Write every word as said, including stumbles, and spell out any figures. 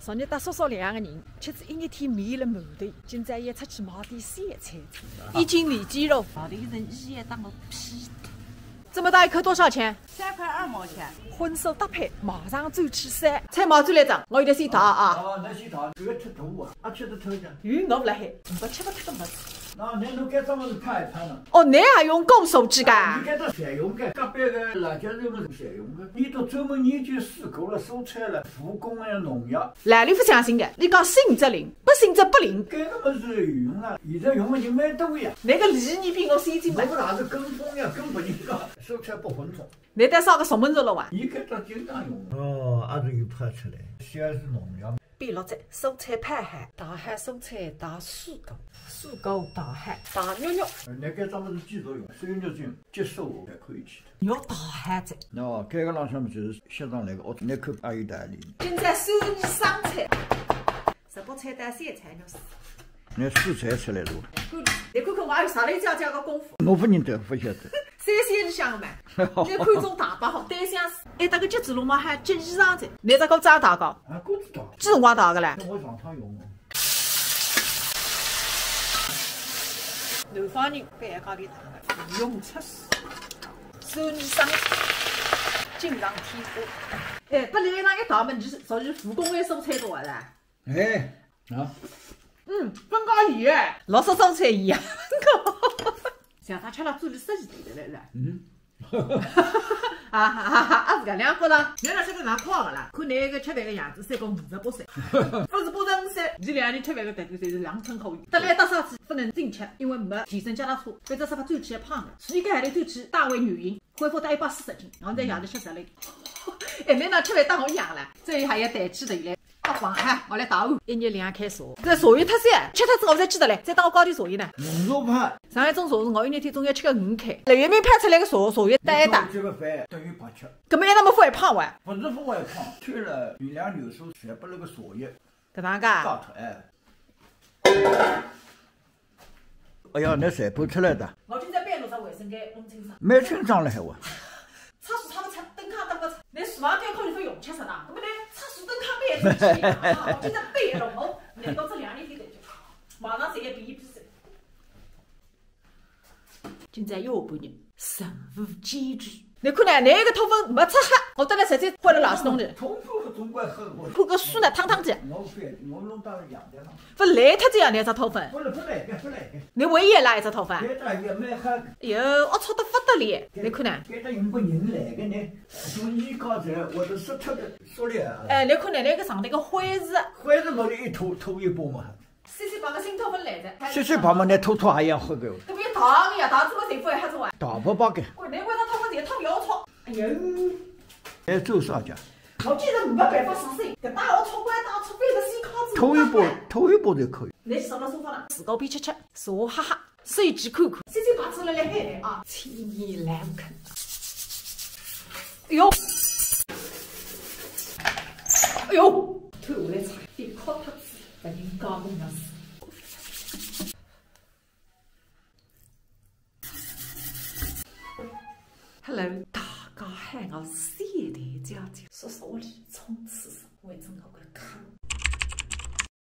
昨日搭叔叔两个人吃仔一日天面了馒头，今朝也出去买点小菜，一斤里脊肉，买了一人一夜当个屁。这么大一颗多少钱？三块二毛钱。荤素搭配，马上转去烧。菜买转来张，我有点先淘啊。哦，那先淘，这个吃多啊，啊，吃得透的。有我勿辣海，没吃勿脱个物事。 那侬该专门是拍一拍呢？哦，侬也用过手机噶？你该到小用个，隔壁个辣椒肉么是小用个，伊都专门研究水果了、蔬菜了、护工个农药。来，你勿相信个，你讲信则灵，不信则不灵。搿个么是有用啊，现在用个人蛮多呀。那个理念比我先进嘛。我们哪是跟风呀，跟不人家，蔬菜不混种。侬带啥个熟门熟路啊？伊搿搭经常用。哦，也是有拍出来，主要是农药。 变绿色，蔬菜拍海，大海蔬菜大水果，水果大海大肉肉。那个专门是鸡肉用，所以肉就接受我才可以吃的。肉大海子。那这个浪向么就是相当那个，哦，那口也有道理。现在收你生菜，直播菜单三菜肉丝。那素菜出来了。看，你看看我还有啥来讲讲个功夫。我不认得，不晓得。 三鲜里向个嘛，侬看中大白好，单香水，还搭个橘子龙猫还结衣裳子，侬只狗长大个，啊，狗子大。几辰光大个唻？那我上趟用的。南方人板家里大个，用出水，收你生，经常添货。哎，本来让一大门就是属于护工个蔬菜多了。 哎，啊，嗯，分高一，老式生菜一样。像他吃了嘴里塞进去的来了。嗯。啊哈哈哈，啊，自家两个人，原来是个蛮快的啦，看那个吃饭的样子，三个五十八岁，不是不认识，这两年吃饭的态度就是两寸厚一，得来到啥子不能进去，因为没提升脚踏车，反正是不转去胖了，所以搿还得转去大为原因。 恢复到一百四十斤，然后在夜里吃十粒。哎，侬哪吃饭当我养了，这里还要带吃的嘞。啊，黄海，我来打我。一日两开茶，这茶叶太少，吃脱之后再记得嘞，再当我搞点茶叶呢。红茶派。上一种茶是我一日天总要吃个五开，来，原名派出来个茶，茶叶带一打。这个饭等于白吃。根本也那么不会胖哇。不是不会胖，吃了微量元素，全部那个茶叶搿能介？大头哎。 哎呀，那谁不出来的？我今朝背了只卫生间弄清爽。蛮清爽了还哇。厕所他们擦，灯泡灯泡擦，连厨房间可以不用吃啥的，那么呢，厕所灯泡没有进去啊，我今朝背了，我能够这两天天的就，马上谁也比一比谁。今朝又半日，任务艰巨。 侬看呢，侬搿个脱粉没擦黑，我等下直接放辣垃圾桶里。脱粉勿总归黑个。看搿水呢，汤汤的。我非，我弄到阳台上。勿烂脱仔呀，侬只脱粉。勿烂，勿烂个，勿烂个。侬唯一拉一只脱粉。搿只也蛮黑个。哟，龌龊得勿得了。侬看呢？搿只用拨人来个呢，从衣架子或者湿脱个塑料啊。哎，侬看呢，侬搿上头个灰尘。灰尘勿是一拖拖一把嘛。 洗洗白个新脱粉来着。洗洗白嘛，那脱脱还要黑个。搿不要汏个呀，汏仔么侪勿会黑着啊。汏白白个。我那味道脱粉侪脱不要脱。哎呦。哎，做啥家？我今朝没办法上身，搿搭我脱光，搭脱粉个洗卡子。脱一把，脱一把就可以。侬是什么说法呢？自家边吃吃，坐哈哈，手机看看。洗洗白出来来海来啊，千年难看。哎呦，哎呦，脱下来差点哭脱仔。 拨人家弄个事。Hello，大家喊我